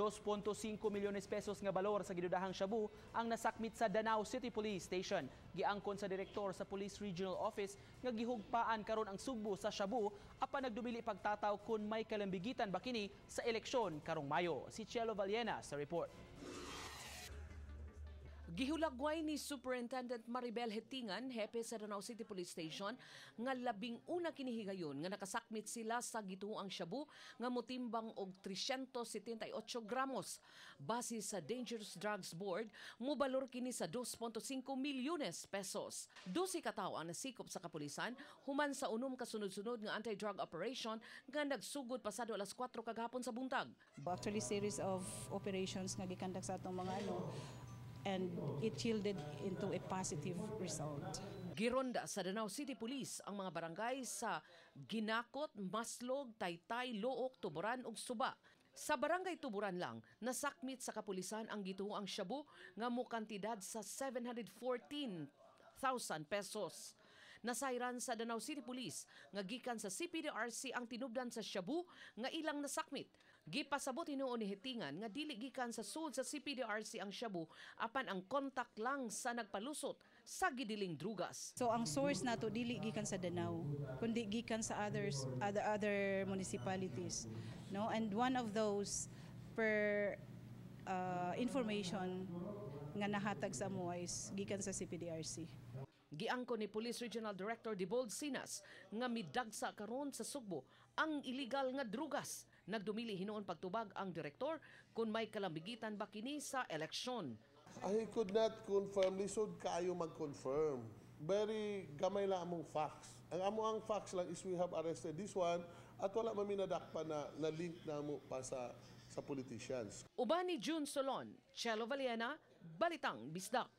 2.5 milyones pesos nga balor sa gidudahang shabu ang nasakmit sa Danao City Police Station. Giangkon sa direktor sa Police Regional Office nga gihugpaan karon ang sugbo sa shabu apan nagdumili pagtataw kung may kalambigitan ba kini sa eleksyon karong Mayo. Si Cielo Vallena sa report. Gihulagway ni Superintendent Maribel Hetingan, hepe sa Danao City Police Station, nga 11 kini higayon nga nakasakmit sila sa gituoang shabu nga motimbang og 378 gramos. Base sa Dangerous Drugs Board, mobalor kini sa 2.5 milyones pesos. 12 ka tawo ang nasikop sa kapulisan human sa 6 ka sunod-sunod nga anti-drug operation nga nagsugod pasado alas 4 kagahapon sa buntag. Actually, series of operations nga gikandak sa atong mga ano and it yielded into a positive result. Gironda sa Danao City Police ang mga barangay sa Ginakot, Maslog, Taytay, Looc, Tuboran ug Suba. Sa barangay Tuboran lang, nasakmit sa kapulisan ang gituoang shabu nga mokantidad sa 714,000 pesos. Nasayran sa Danao City Police nga gikan sa CPDRC ang tinubdan sa shabu nga ilang nasakmit. Gipasabot hinuon ni Hetingan nga dili gikan sa sulod sa CPDRC ang shabu apan ang kontak lang sa nagpalusot sa gidiling drugas. So ang source nato dili gikan sa Danao, kundi gikan sa others other other municipalities, no? And one of those, per information nga nahatag sa amo, is gikan sa CPDRC. Giangko ni Police Regional Director Debold Sinas nga midagsa karon sa Sugbo ang illegal nga drugas. Nagdumili hinuon pagtubag ang direktor kung may kalambigitan ba kini sa eleksyon. I could not confirm, lisod kaayo mag-confirm. Very gamay lang among facts. Ang amo ang facts lang is we have arrested this one at wala man minadakpa na link namo pa sa politicians. Uban ni June Solon, Chelo Valiena, Balitang Bisdak.